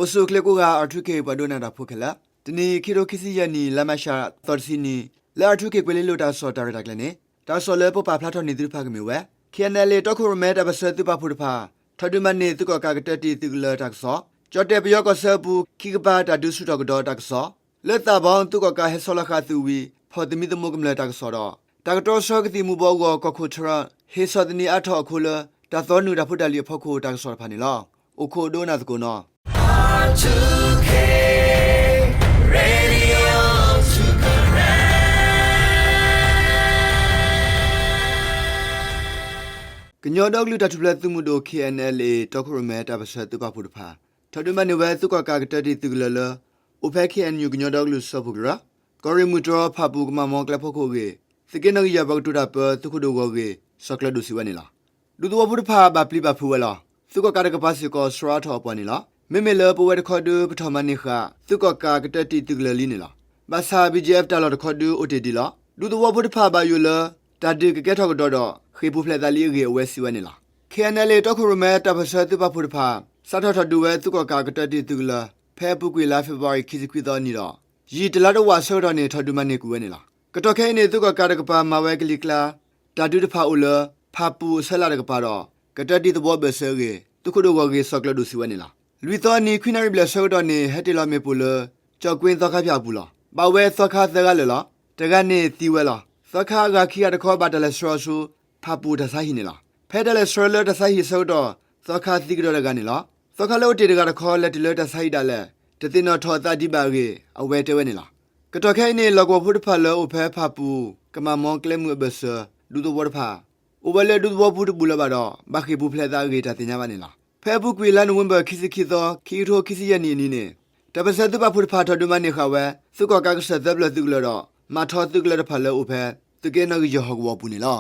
အိၣ်ဆူၣ်အိၣ်ချ့ကိးဂၤ R two K ပှၤဒိကနၣ်တၢ်ဖိခဲလၢာ်, တနံၤအံၤ ခံထိခံဆံယဲၢ်နံၣ် လါမၤရှးသီတဆံနံၤ လၢ R two K ကွဲၤလ့လိၤတၢ်ကစီၣ်တၢ်ရဲၣ်တၢ်ကျဲၤန့ၣ် တၢ်ကစီၣ်လၢပပာ်ဖျါထီၣ်န့ၢ်သုတဖၣ်ကမ့ၢ်ဝဲ K N L A တီခိၣ်ရိၣ်မဲတၢ်ပၢၢ်ဆၢသုးပာ်ဖှိၣ်တဖၣ် ထီၣ်ဒုးမၤန့ၢ်သုးကီၣ်ကးကတၢၢ်တံၢ်သုးကလၢၤတၢ်ကစီၣ်, ကၠီၣ်တဲၣ်ပယီၤကီၢ်ဆၢအပူၤ ခံကပၤတၢ်ဒုးဆူၣ်ထီၣ်ကဒီးတၢ်ကစီၣ်, လၢသးဘီ သုးကီၣ်ကးဟဲဆီလီၤဃာ်အသုးဝံၤ ဖီၣ်သမံသမိးကမျၢၢ်တၢ်ကစီၣ်ဒီး တၢ်ကတီၤဆှၢကသံၣ်မူးဘှီဂီၢ် ကီၢ်ခိၣ် Trump ဟ့ၣ်ဆီၣ်သနံးအါထီၣ်အခိၣ်လၢ တၢ်သီနုာ်တၢ်ဖိတၢ်လံၤအဖီခိၣ်တၢ်ကစီၣ်တဖၣ်န့ၣ်လီၤ. အိၣ်ခိးဒိကနၣ်သကိးနီၤ. ကညီဒီကလုာ်တၢ်ထူၣ်ဖျဲးသုးမုၢ်ဒိၣ် K N L A တီခိၣ်ရိၣ်မဲတၢ်ပၢၢ်ဆၢသုးပာ်ဖှိၣ်တဖၣ် ထီၣ်ဒုးမၤန့ၢ်ဝဲသုးကီၣ်ကးကတၢၢ်တံၢ်သုးကလၢၤလၢ အိၣ်ဖဲ K N U ကညီဒီကလုာ်စၢဖှိၣ်ကရၢ, ကီၢ်ရ့ၣ်မုၢ်တြီၤ ဖၣ်ပူၣ် ကမၣ်မီကျဲဖီခိၣ်အဂ့ၢ် သုးက့နီၣ်ဂံၢ်ယဲၢ်ပှၤကတိၤတၢ်ပၢ သုးခိၣ်ဒိၣ်ဂီၢ်ဂ့ၢ် စီၤကျၢၤဒိၣ်စံးဝဲန့ၣ်လီၤ. ဒူသဝီဖိတဖၣ်ဘၣ်ပျံၤဘၣ်ဖုးဝဲလီၤ. သုးကီၣ်ကးတကပၤစ့ၢ်ကီး ဆှၢအါထီၣ်အပှၤန့ၣ်လီၤ. မ့မ့ၢ်လၢပဝဲတခီဒု ပထီၣ်မၤန့ၢ်ဃာ် သုးကီၣ်ကးကတၢၢ်တံၢ်သုးကလၢၤလံန့ၣ်လီၤ. ဘၣ်ဆၣ် B G F တၢ်လီၢ်တခီဒုအိၣ်တ့ၢ်ဒံးလီၤ. ဒူသဝီဖိတဖၣ်ဘၣ်ယိၣ်လၢ တၢ်ဒုးကကဲထီၣ်ကဒီးဒီး ဃ့ၢ်ပူၤဖျဲးသးလံအဂ့ၢ် အဝဲစံးဝဲန့ၣ်လီၤ. K N L A တီခိၣ်ရိၣ်မဲတၢ်ပၢၢ်ဆၢသုးပာ်ဖှိၣ်တဖၣ် စးထီၣ်ထီၣ်ဒုးဝဲသုးကီၣ်ကးကတၢၢ်တံၢ်သုးကလၢၤ ဖဲအပူၤကွံာ်လါဖ့ၤဘြူၤအါရံၤ ခံဆံခွံသီအနံၤဒီး ယံာ်တလါတဝာ်ဆၢကတီၢ်န့ၣ် ထီၣ်ဒုးမၤန့ၢ်ကွံာ်ဝဲန့ၣ်လီၤ. ကတီၢ်ခဲအံၤန့ၣ် သုးကီၣ်ကးတကပၤမၤဝဲကလံၤကျါ တၢ်ဒုးတဖၣ်အိၣ်လၢ ဖၣ်ပူၣ်အဆၢလၢ်တကပၤဒီး ကတၢၢ်တံၢ်သဝီအဘၢၣ်စၢၤအဂ့ၢ် သုးခိၣ်ဒိၣ်ဂီၢ်ဂ့ၢ် စီၤကျၢၤဒိၣ်စံးဝဲန့ၣ်လီၤ. လွံၢ်သီအနံၤ ခွံနၣ်ရံၣ်ဘျဲၣ်ဆၢကတီၢ်န့ၣ် ဟဲတ့ၢ်လီၤမ့ၣ်ပိၢ်လၢ ကၠီၣ်ကွ့သီခါဖၠၣ်အပူၤလီၤ. ဘၣ်ဝဲသီခါသၢဂၤလၢာ်လီၤ. တဂၤန့ၣ်သံဝဲလီၤ. သီခါအဂၤခံဂၤတခီ ဘၣ်တၢ်လဲၤဆှၢအီၤဆူ ဖၣ်ပူၣ်တၢ်ဆါဟံၣ်န့ၣ်လီၤ. ဖဲတၢ်လဲၤဆှၢလၢတၢ်ဆါဟံၣ်အဆၢကတီၢ် သီခါသံကဒီးတဂၤန့ၣ်လီၤ. သီခါလၢအိၣ်တ့ၢ်တဂၤတခီ လဲၤတုၤလၢတၢ်ဆါဟံၣ်ဒၣ်လဲာ် တသ့ၣ်နီၣ်ထီၣ်အသးဒံးဘၣ်အဂ့ၢ် အဝဲတဲဝဲန့ၣ်လီၤ. ကတီၢ်ခဲအံၤန့ၣ် လီၢ်ကဝီၤဖိတဖၣ်လၢအိၣ်ဖဲဖၣ်ပူၣ် ကမၣ်မီကျဲမုၢ်အဘၢၣ်စၢၤ ဒူသဝီတဖၣ် အိၣ်ဝဲလၢဒူသဝီပူၤတဘူၣ်လၢၤဘၣ်ဒီး ဘၣ်ဃ့ၢ်ပူၤဖျဲးသးအဂ့ၢ် တၢ်သ့ၣ်ညါဘၣ်န့ၣ်လီၤ. ဖဲအပူၤကွံာ်လါနိၣ်ဝ့ဘၢၣ် ခံဆံခံသီ ခံကထိခံဆံယဲၢ်နံၣ်အနံၤန့ၣ် တၢ်ပၢၢ်ဆၢသုးပာ်ဖှိၣ်တဖၣ်ထီၣ်ဒုးမၤန့ၢ်ဃာ်ဝဲ သုးကီၣ်ကးကစၢၢ်သၢဖျၢၣ်သုးကလၢၤဒီး မၤထီသုးကလၢၤတဖၣ်လၢအိၣ်ဖဲ သုးက့နီၣ်ဂံၢ်ယဲၢ်ဟီၣ်ကဝီၤအပူၤန့ၣ်လီၤ.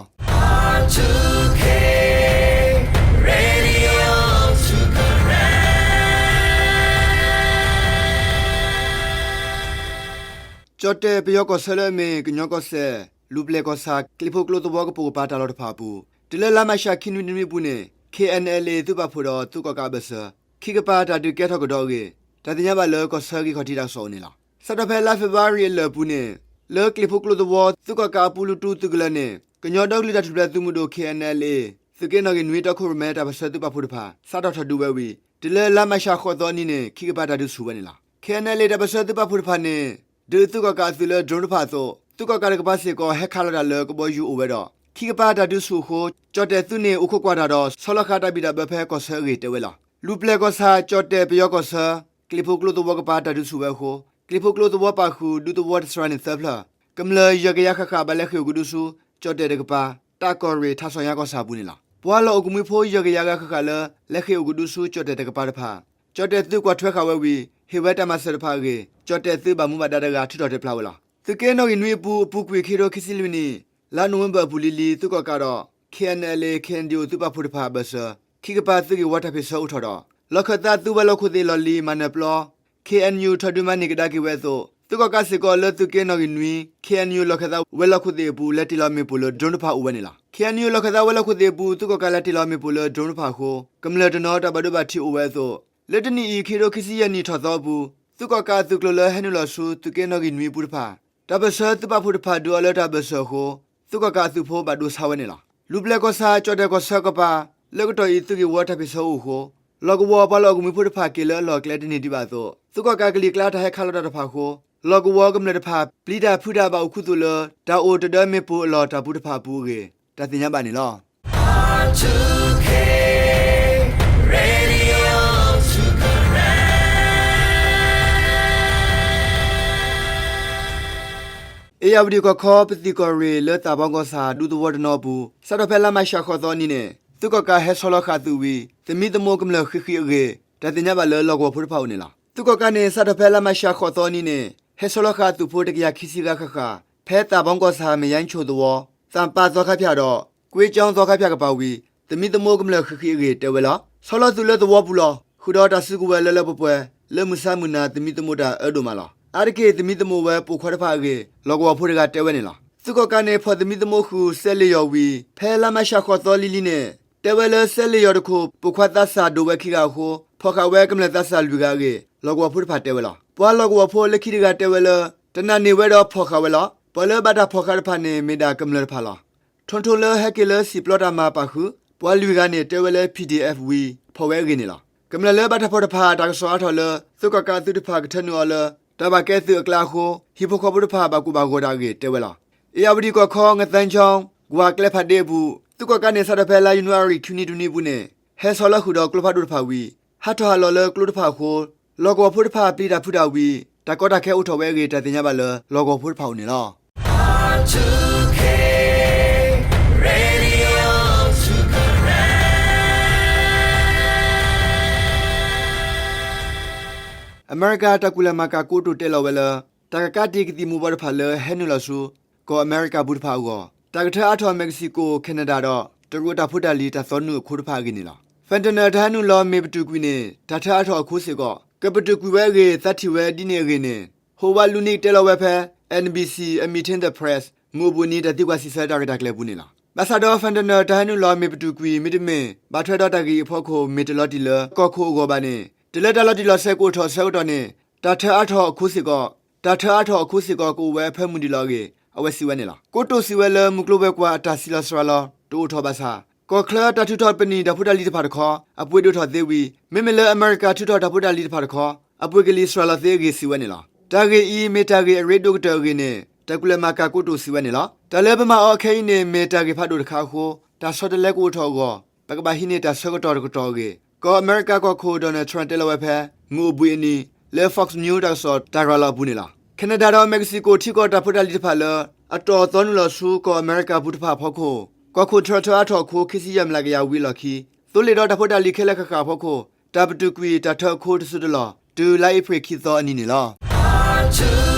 ကၠီၣ်တဲၣ်ပယီၤကီၢ်ဆၢလၢအမ့ၢ် ကညီကီၢ်စဲၣ် လူၤပျဲၢ်ကီၢ်ဆၣ် ကျံၤဖိကျိသဝီကပိာ်ကပၤတၢ်လီၢ်တဖၣ်အပူၤ တုၤလၢလါမးရှးခံနွံတနွံအပူၤန့ၣ် K N L A သုးပာ်ဖှိၣ်ဒီးသုးကီၣ်ကးအဘၢၣ်စၢၤ ခံကပၤတၢ်ဒုးကဲထီၣ်ကဒီးအဂ့ၢ် တၢ်သ့ၣ်ညါဘၣ်လၢကီၢ်ဆၢဂ့ၢ်ခီၣ်ထံးတၢ်ကစီၣ်အိၣ်န့ၣ်လီၤ. စးထီၣ်ဖဲလါဖ့ၤဘြူၤအါရံၤအလၢာ်အပူၤန့ၣ် လၢကျံၤဖိကျိသဝီ သုးကီၣ်ကးအပူၤလူၤတူသုးကလၢၤန့ၣ် ကညီဒီကလုာ်တၢ်ထူၣ်ဖျဲးသုးမုၢ်ဒိၣ် K N L A သုးက့နီၣ်ဂံၢ်နွံတီခိၣ်ရိၣ်မဲတၢ်ပၢၢ်ဆၢသုးပာ်ဖှိၣ်တဖၣ် စးထီၣ်ထီၣ်ဒုးဝဲဝံၤ တုၤလၢလါမးရှးဃိးသီအနံၤန့ၣ် ခံကပၤတၢ်ဒုးဆူၣ်ဝဲန့ၣ်လီၤ. K N L A တၢ်ပၢၢ်ဆၢသုးပာ်ဖှိၣ်တဖၣ်န့ၣ် ဒုးသုးကီၣ်ကးအသုးလၢ drone တဖၣ်အသိး သုးကီၣ်ကးတကပၤစ့ၢ်ကီး ဟဲခးလီၤတၢ်လၢကဘီယူၤအိၣ်ဝဲဒီး ခံကပၤတၢ်ဒုးဆူၣ်အဃိ ကၠီၣ်တဲၣ်သုးန့ၣ် အိၣ်ခိးကွၢ်တၢ်ဒီး ဆီလီၤဃာ်တၢ်ဘံၣ်တၢ်ဘၢဖဲကီၢ်ဆၢအဂ့ၢ်တဲဝဲလီၤ. လူၤပျဲၢ်ကီၢ်ဆၣ် ကၠီၣ်တဲၣ်ပယီၤကီၢ်ဆၢ ကျံၤဖိကျိသဝီကပၤတၢ်ဒုးဆူၣ်ဝဲအဃိ ကျံၤဖိကျိသဝီပာ်ဃုာ် ဒူသဝီတစှၤန့ၣ်သၢဖျၢၣ် ကမျၢၢ်ယဲၢ်ကယၤဃၣ်ဃၣ် ဘၣ်လဲၤဃ့ၢ်အိၣ်ကဒုဆူ ကၠီၣ်တဲၣ်တကပၤ တၢ်ကီၢ်ရ့ၣ်ထးဆီၣ်ညါကီၢ်ဆၣ်အပူၤန့ၣ်လီၤ. ပှၤလီၢ်အိၣ်ကမှံဖိယဲၢ်ကယၤဂၤဃၣ်ဃၣ်လၢ လဲၤဃ့ၢ်အိၣ်ကဒုဆူ ကၠီၣ်တဲၣ်တကပၤတဖၣ် ကၠီၣ်တဲၣ်သုးကွၢ်ထွဲဃာ်ဝဲဝံၤ ဟ့ၣ်ဝဲတၢ်မၤစၢၤတဖၣ်အဂ့ၢ် ကၠီၣ်တဲၣ်သုးဘၣ်မူဘၣ်ဒါတဂၤ ထုးထီၣ်တဲဖျါဝဲလီၤ. သုးက့နီၣ်ဂံၢ်နွံအပူၤ အပူၤကွံာ်ခံကထိခံဆံလွံၢ်နံၣ် လါနိၣ်ဝ့ဘၢၣ်အပူၤလံၤလံၤ သုးကီၣ်ကးဒီး K N L A K N D O သုးပာ်ဖှိၣ်တဖၣ်အဘၢၣ်စၢၤ ခံကပၤသုးဂ့ၢ်ဝီတၢ်ဖ့ၣ်ဆၢအိၣ်ထီၣ်ဒီး လီၢ်ခၢၣ်သးသုးဝဲၤလီၢ်ခိၣ်သ့ၣ်လီၢ်လံၤမၤနၢၤပျီ K N U ထီၣ်ဒုးမၤန့ၢ်ကဒါက့ၤဝဲအသိး သုးကီၣ်ကးစ့ၢ်ကီးလၢသုးက့နီၣ်ဂံၢ်နွံ K N U လီၢ်ခၢၣ်သးဝဲၤလီၢ်ခိၣ်သ့ၣ်အပူၤ လဲၤတ့ၢ်လီၤမ့ၣ်ပိၢ်လၢ drone တဖၣ်အိၣ်ဝဲန့ၣ်လီၤ. K N U လီၢ်ခၢၣ်သးဝဲၤလီၢ်ခိၣ်သ့ၣ်အပူၤ သုးကီၣ်ကးလဲၤတ့ၢ်လီၤမ့ၣ်ပိၢ်လၢ drone တဖၣ်အဃိ ကမျၢၢ်တနီၤတၢ်ဘၣ်ဒိဘၣ်ထံးအိၣ်ဝဲအသိး လၢတနံၣ်အံၤ ခံကထိခံဆံယဲၢ်နံၣ်ထီၣ်သီအပူၤ သုးကီၣ်ကးအသုးကျိၤလၢဟဲနုာ်လီၤဆူသုးက့နီၣ်ဂံၢ်နွံအပူၤတဖၣ် တၢ်ပၢၢ်ဆၢသုးပာ်ဖှိၣ်တဖၣ်ဒုးအီၤလၢတၢ်ဘၢၣ်စၢၤအဃိ သုးကီၣ်ကးအသုးဖိဘၣ်ဒိဆါဝဲန့ၣ်လီၤ. လူၤပျဲၢ်ကီၢ်ဆၣ် ကၠီၣ်တဲၣ်ကီၢ်ဆၢကပၤ လၢကတီၢ်အံၤသုးဂ့ၢ်ဝီတၢ်ဖ့ၣ်ဆၢအိၣ်အဃိ လီၢ်ကဝီၤပှၤလီၢ်အိၣ်ကမှံဖိတဖၣ်က့ၤလၢအလီၢ်အကျဲတန့ၢ်ဒံးဘၣ်အသိး သုးကီၣ်ကးကလံၤကျါတၢ်ဟဲခးလီၤတၢ်တဖၣ်အဃိ လီၢ်ကဝီၤကမျၢၢ်တဖၣ် ပျံၤတၢ်ဖုးတၢ်ဘၣ်အိၣ်ခူသူၣ်လၢ တၢ်အိၣ်တဒၢမ့ၣ်ပိၢ်အလီၢ်တၢ်ပူၤတဖၣ်အပူၤအဂ့ၢ် တၢ်သ့ၣ်ညါဘၣ်န့ၣ်လီၤ. အ့ၣ်ယၣ်ဝတံၣ်ကီၢ်ခီ ပသံၣ်ကီၢ်ရ့ၣ်လၢသးဘီကီၢ်ဆၣ် ဒူသဝီတနီၤအပူၤ စးထီၣ်ဖဲလါမးရှးဃိးသီအနံၤန့ၣ် သုးကီၣ်ကးဟဲဆီလီၤဃာ်သုးဝံၤ သမံသမိးကမျၢၢ်ဃံးဃံးအဂ့ၢ် တၢ်သ့ၣ်ညါဘၣ်လၢလီၢ်ကဝီၤဖိတဖၣ်အိၣ်န့ၣ်လီၤ. သုးကီၣ်ကးန့ၣ် စးထီၣ်ဖဲလါမးရှးဃိးသီအနံၤန့ၣ် ဟဲဆီလီၤဃာ်အသုးဖိတကယၤခံဆံဂၤဃၣ်ဃၣ် ဖဲသးဘီကီၢ်ဆၣ် မယါဆိၣ်သဝီ သးပၢ်သီခါဖၠၣ်ဒီး ကွ့ကၠီသီခါဖၠၣ်ကပၤဝံၤ သမံသမိးကမျၢၢ်ဃံးဃံးအဂ့ၢ်တဲဝဲလီၤ. ဆီလီၤသုးလၢသဝီပူၤလီၤ. ဃုာ်ဒီးတၢ်စုကဝဲၤလၢလၢပှဲၤပှဲၤ လၢမုၢ်ဆါမုၢ်နၤသမံသမိးတၢ်အၢဒိၣ်မးလီၤ. အါတက့ၢ်သမံသမိးဝဲပိာ်ခွါတဖၣ်အဂ့ၢ် လီၢ်ကဝီၤဖိတဂၤတဲဝဲန့ၣ်လီၤ. သုးကီၣ်ကးန့ၣ် ဖီၣ်သမံသမိးဃုာ်စဲးလ့ၣ်ယီၤဝံၤ ဖဲလါမးရှးဃိးသီလံၤလံၤန့ၣ် တဲဝဲလၢစဲးလ့ၣ်ယီၤတခိၣ် ပိာ်ခွါသးစၢ်ဒိၣ်ဝဲခံဂၤအဃိ ဖီၣ်ဃာ်ဝဲကမျၢၢ်သးစၢ်လွံၢ်ဂၤအဂ့ၢ် လီၢ်ကဝီၤဖိတဖၣ်တဲဝဲလီၤ. ပှၤလီၢ်ကဝီၤဖိလၢခံတဂၤတဲဝဲလၢ တနာ်န့ၢ်ဝဲဒီးဖီၣ်ဃာ်ဝဲလီၤ. ပှၤလၢဘၣ်တၢ်ဖီၣ်ဃာ်တဖၣ်န့ၣ် မ့ၢ်ဒၣ်ကမျၢၢ်တဖၣ်လီၤ. ထိၣ်ထိၣ်လၢဟဲက့ၤလၢစံၣ်ပျီတၢ်မၤပာ်ဃုာ် ပှၤလွံၢ်ဂၤန့ၣ် တဲဝဲလၢ PDF ဝံၤ ဖီၣ်ဝဲအဂ့ၢ်န့ၣ်လီၤ. ကမျၢၢ်လၢဘၣ်တၢ်ဖီၣ်တဖၣ် တၢ်ကစီၣ်အါထီၣ်လၢ သုးကီၣ်ကးအသုးတဖၣ်ကထၢနုာ်အီၤလၢ တၢ်ဘၣ်ကဲသုးအကျါအဃိ ဟံၣ်ဖိဃီဖိတဖၣ်ဘၣ်ကူၣ်ဘၣ်ဂီၤတၢ်အဂ့ၢ်တဲဝဲလီၤ. အ့ၣ်ယၣ်ဝတံၣ်ကီၢ်ခီ ငသဲကၠီ ကွၢ်ကျဲဖးဒ့အပူၤ သုးကီၣ်ကးန့ၣ် စးထီၣ်ဖဲလါယနူၤအါရံၤ ခံနံၤတနံၤအပူၤန့ၣ် ဟဲဆီလီၤဃုာ်ဒီးကျိဖးဒိၣ်တဖၣ်ဝံၤ ဟးထီၣ်ဟးလီၤလၢကျိတဖၣ်အဃိ လီၢ်ကဝီၤဖိတဖၣ်ပျံၤတၢ်ဖုးတၢ်ဝံၤ တၢ်ကီတၢ်ခဲအိၣ်ထီၣ်ဝဲအဂ့ၢ် တၢ်သ့ၣ်ညါဘၣ်လၢ လီၢ်ကဝီၤဖိတဖၣ်အအိၣ်န့ၣ်လီၤ. အမဲရကၤတၢ်ကူၣ်လဲၤမၤကၤကိတိာ်တဲလီၤဝဲလၢ တၢ်ကကးတံာ်ကသံၣ်မူၤဘှီးတဖၣ်လၢ ဟဲနုာ်လီၤဆူ ကီၢ်အမဲရကၤပူၤတဖၣ်အဂီၢ် တၢ်ကထၢအါထီၣ် Mexico, Canada ဒီး တရူးတၢ်ဖိတၢ်လံၤတၢ်သီနုာ်အခိတဖၣ်အဂ့ၢ်န့ၣ်လီၤ. Fentanyl တၢ်ဟဲနုာ်လီၤမ့ၢ်ပတုာ်ကွံာ်န့ၣ် တၢ်ထၢအါထီၣ်အခိစ့ၢ်ကီး ကပတုာ်ကွံာ်ဝဲအဂ့ၢ် သးထံၣ်ဝဲဒ်န့ၣ်အဂ့ၢ်န့ၣ် ဟိဝါလူနံၣ်တဲလီၤဝဲဖဲ NBC, a Meeting the Press မုၢ်အိၣ်ဘှံးနံၤတၢ်သံကွၢ်စံးဆၢတၢ်ရဲၣ်တၢ်ကျဲၤအပူၤန့ၣ်လီၤ. ဘၣ်ဆၣ်ဒီး Fentanyl တၢ်ဟဲနုာ်လီၤမ့ၢ်ပတုာ်ကွံာ် မ့တမ့ၢ် ဘၣ်ထွဲဒီးတၢ်ဂ့ၢ်အံၤအဖီခိၣ် မ့ၢ်တလီၤတံၢ်လၢကီၢ်ခိၣ်အဂီၢ်ဘၣ်န့ၣ် တုၤလၢတၢ်လီၤတံၢ်လီၤဆဲးကအိၣ်ထီၣ်အဆၢကတီၢ်န့ၣ် တၢ်ထၢအါထီၣ်အခိစ့ၢ်ကီး တၢ်ထၢအါထီၣ်အခိစ့ၢ်ကီး ကအိၣ်ဝဲအဖၢမုၢ်ဒံးလီၤအဂ့ၢ် အဝဲစံးဝဲန့ၣ်လီၤ. ကိတိာ်စံးဝဲလၢ မုၢ်ကျိၤဝဲၤကွာ်အတၢ်ဆံးလီၤစှၤလီၤ တအိၣ်ထီၣ်ဘၣ်ဆၣ် ကီၢ်ချၢတၢ်ထုးထီၣ်ပနံာ်တၢ်ဖိတၢ်လံၤတဖၣ်တခီ အပှ့ၤဒိၣ်ထီၣ်သ့ဝံၤ မ့မ့ၢ်လၢအမဲရကၤထုးထီၣ်တၢ်ဖိတၢ်လံၤတဖၣ်တခီ အပှ့ၤကလံၤစှၤလီၤသ့အဂ့ၢ် စံးဝဲန့ၣ်လီၤ. တၢ်ဂ့ၢ်အံၤ မ့ၢ်တၢ်ဂ့ၢ်အရ့ဒိၣ်ကတၢၢ်အဂ့ၢ်န့ၣ် တၢ်ကူၣ်လဲၤမၤကၤကိတိာ်စံးဝဲန့ၣ်လီၤ. တၢ်လၢပမၤအီၤအခဲအံၤန့ၣ် မ့ၢ်တၢ်ဂ့ၢ်ဖးဒိၣ်တခါအဃိ တၢ်ဆီတလဲကအိၣ်ထီၣ်အဂီၢ် ပကဘၣ်ဟံးန့ၢ်တၢ်ဆၢကတီၢ်တကတီၢ်အဂ့ၢ် ကီၢ်အမဲရကၤကီၢ်ခိၣ် Donald Trump တဲလီၤဝဲဖဲ မုၢ်အိၣ်ဘှံးအနံၤ လၢ Fox News တၢ်ကစီၣ်တၢ်ရၤလီၤအပူၤန့ၣ်လီၤ. Canada ဒီး Mexico ထံကီၢ်တၢ်ဖိတၢ်လံၤတဖၣ်လၢ အတီၢ်သီနုာ်လီၤဆူကီၢ်အမဲရကၤပူၤတဖၣ်အဖီခိၣ် ကီၢ်ခိၣ် Trump ထၢအါထီၣ်အခိ ခံဆံယဲၢ်မျးကယၤဝံၤအလီၢ်ခံ သိလ့ၣ်ဒီးတၢ်ဖိတၢ်လံၤခဲလၢာ်ဃၣ်ဃၣ်အဖီခိၣ် တၢ်ပတုာ်ကွံာ်တၢ်ထၢအခိတစိၢ်တလီၢ် တုၤလါအ့ဖြ့ၣ်ခံသီအနံၤန့ၣ်လီၤ.